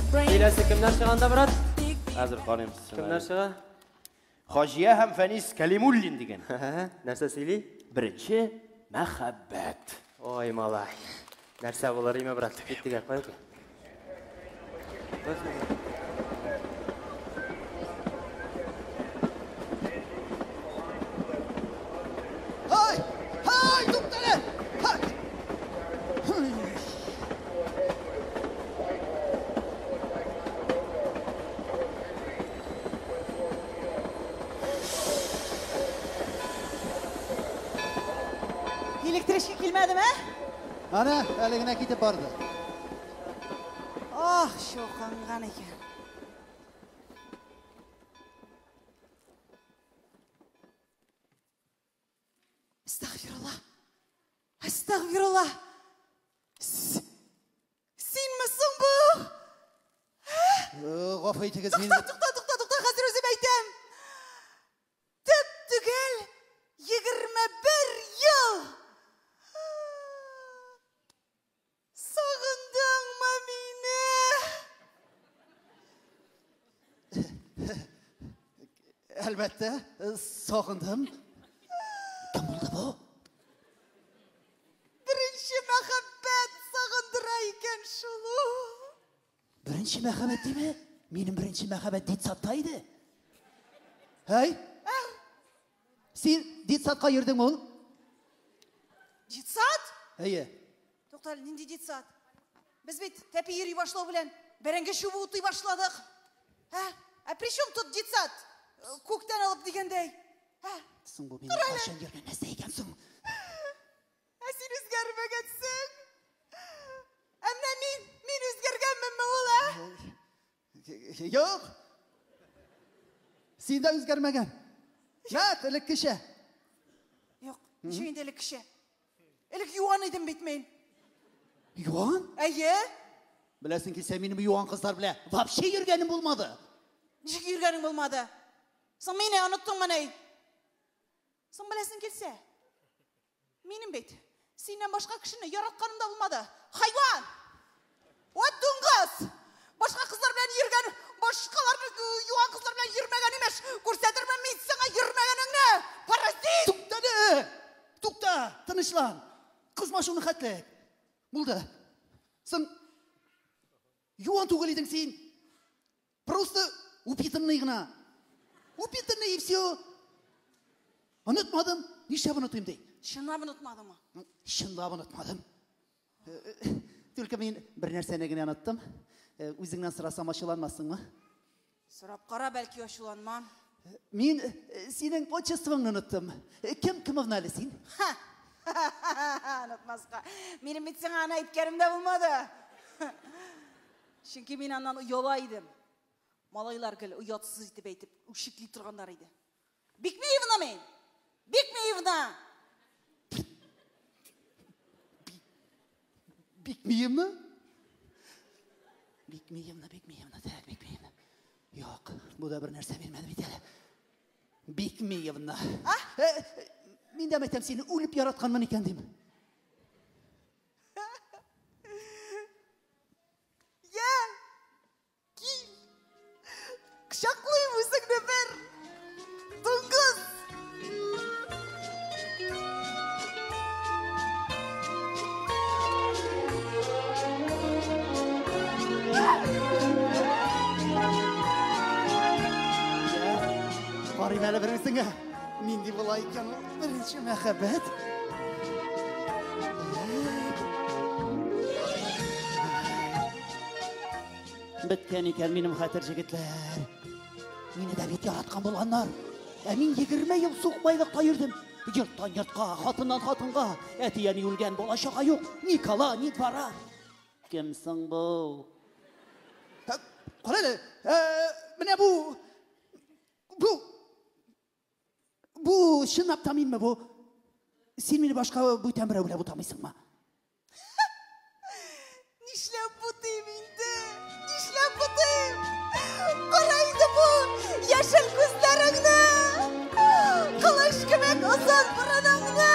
Киләсе кемнәр чыганда, брат? Хәзер карыйм. Кемнәр чыга? Хаҗия һәм Фәнис Кәлимуллин дигән. Нәрсә сөйли? Беренче мәхәббәт. Ой, малай. Нәрсә булыр име, брат? Киттек, кая ки? Һай! Һай, туктале! Һай! Электричка килмәдеме? Ана, әле генә китеп барды. Ах, чукынган икән. Әстәгъфирулла. Әстәгъфирулла. Синме соң бу? Гафу итегез, мин... Тукта, тукта, тукта, тукта, хәзер үзем әйтәм. Төп-төгәл 21 ел. Сагындыңмы мине? Әлбәттә, сагындым. Кем булды бу? Беренче мәхәббәт сагындыра икән шул ул. Беренче мәхәббәт диме? Минем беренче мәхәббәт детсадта иде. Һәй? Син детсадка йөрдеңме ул? Детсад? Әйе. Тукта әле, нинди детсад? Без бит тәпи йөри башлау белән бәрәңге чүбе утый башладык. Ә? Ә при чем тут детсад? Күктән алып дигәндәй. Ә? Соң бу минем кайчан йөргән нәрсә икән соң? Ә син үзгәрмәгәнсең. Ә менә мин үзгәргәнменме ул, ә? Юк. Син дә үзгәрмәгән. Нәкъ элеккечә. Юк, ничек инде элеккечә? Элек юан идем бит мин. Юан? Әйе. Беләсең килсә, минем юан кызлар белән вообще йөргәнем булмады. Ничек йөргәнең булмады? Соң мине оныттыңмыни? Соң беләсең килсә, минем бит синнән башка кешене яратканым да булмады. Хайван! Вот дуңгыз! Башка кызлар белән йөргән, башкаларны юан кызлар белән йөрмәгән имеш. Күрсәтермен мин сиңа йөрмәгәнеңне! Паразит! Тукта әле! Тукта! Тынычлан! Кызма шуны хәтле. Булды. Соң юан түгел идең син. Просто упитанный гына. Упитанный и все. Онытмадым. Нишләп онытыйм ди? Чынлап онытмадыңмы? Чынлап онытмадым. Только мин бер нәрсәне генә оныттым. Үзеңнән сорасам ачуланмассыңмы? Сорап кара, бәлки ачуланмам. Мин синең отчествоңны оныттым. Кем кемовна әле син? Ха! Онытмаска. Минем бит сиңа аны әйткәнем дә булмады. Чөнки мин аннан ояла идем. Малайлар гел оятсыз итеп әйтеп, үчекли торганнар иде. Бикмиевна мин! Бикмиевна! Бикмиевна? Бикмиевна, Бикмиевна, так, Бикмиевна. Юк, бу да бер нәрсә бирмәде бит әле. Бикмиевна. А? Мин дә әйтәм, сине үлеп яратканмын икән дим. Я! Кил! Кочаклыйм үзеңне бер! Дуңгыз! Карыйм әле бер үзеңә. Нинди була икән ул беренче мәхәббәт? Беткән икән минем хәтер, җегетләр. Мине дә бит яраткан булганнар. Ә мин 20 ел сукбайлыкта йөрдем. Йорттан йортка, хатыннан хатынга. Әти-әни үлгән, бала чага юк. Ни кала, ни двора. Кем соң бу? Кара әле, менә бу, бу, бу чынлап та минме бу? Син мине башка бүтән берәү белән бутамыйсыңмы? Нишләп бутыйм инде? Нишләп бутыйм? Кара инде бу яшел күзләреңне! Кылыч кебек озын борыныңны!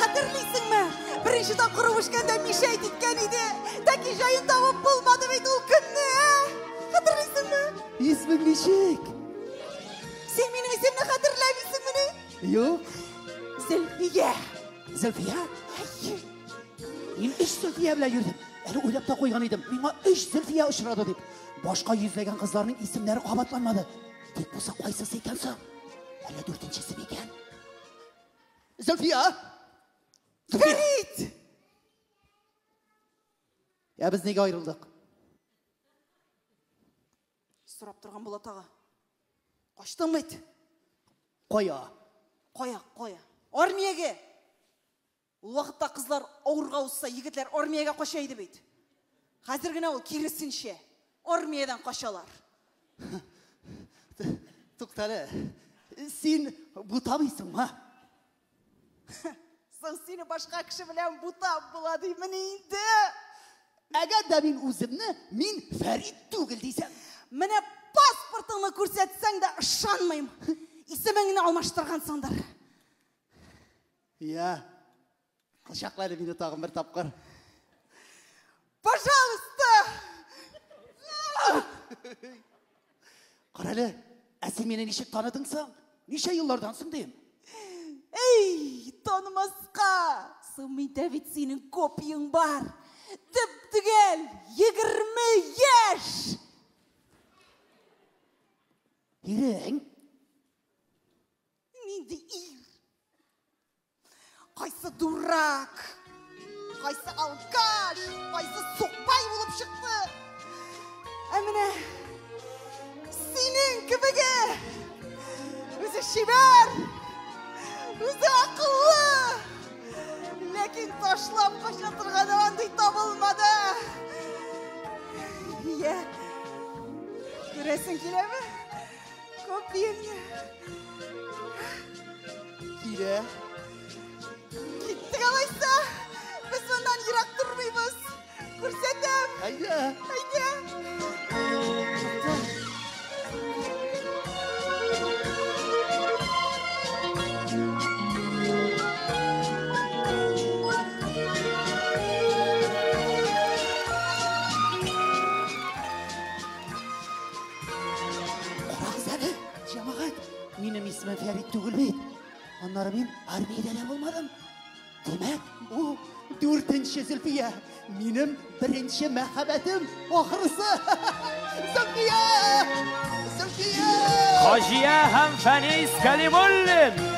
Хәтерлисеңме? Беренче тапкыр үбешкәндә мишәйт иткән иде. Тәки җаен табып булмады бит ул көнне, ә? Исемең ничек? Син минем исемне хәтерләмисеңмени? Юк. Зөлфия. Зөлфия? Әйе. Мин өч Зөлфия белән йөрдем. Әле уйлап та куйган идем. Миңа өч Зөлфия очрады дип. Башка йөзләгән кызларның исемнәре кабатланмады. Тик бусы кайсысы икән соң? Әллә дүртенчесе микән? Зөлфия! Зөлфия! Фәрит! Я без нигә аерылдык? Сорап торган була тагы. Качтың бит. Кая? Кая, кая? Армиягә. Ул вакытта кызлар авырга узса, егетләр армиягә кача иде бит. Хәзер генә ул киресенчә. Армиядән качалар. Туктале. Син бутамыйсыңмы? Соң сине башка кеше белән бутап була димен инде. Әгәр дә мин үземне мин Фәрит түгел дисәм, Менә паспортыңны күрсәтсәң дә ышанмыйм. Исемеңне алмаштыргансыңдыр. Я. Кочакла әле мине тагын бер тапкыр. Пожалуйста! Карале, ә син мине ничек таныдың соң? Ничә еллардан соң дим? Эй, танымаска! Соң миндә бит синең копияң бар. Төп-төгәл 20 яшь! Ирең? Нинди ир? Кайсы дурак, кайсы алкаш, кайсы сукбай булып чыкты. Ә менә синең кебеге үзе чибәр, үзе акыллы. Ләкин ташлап кача торган андый табылмады. Я, күрәсең киләме? Копияңне. Килә. Киттек алайса. Без моннан ерак тормыйбыз. Күрсәтәм. Әйдә. Әйдә. Карагыз әле, җәмәгать. Минем исемем Фәрит түгел бит. Аннары мин армиядә дә булмадым. Димәк, бу дүртенче Зөлфия. Минем беренче мәхәббәтем ахрысы. Зөлфия! Зөлфия! Хаҗия һәм Фәнис Кәлимуллин.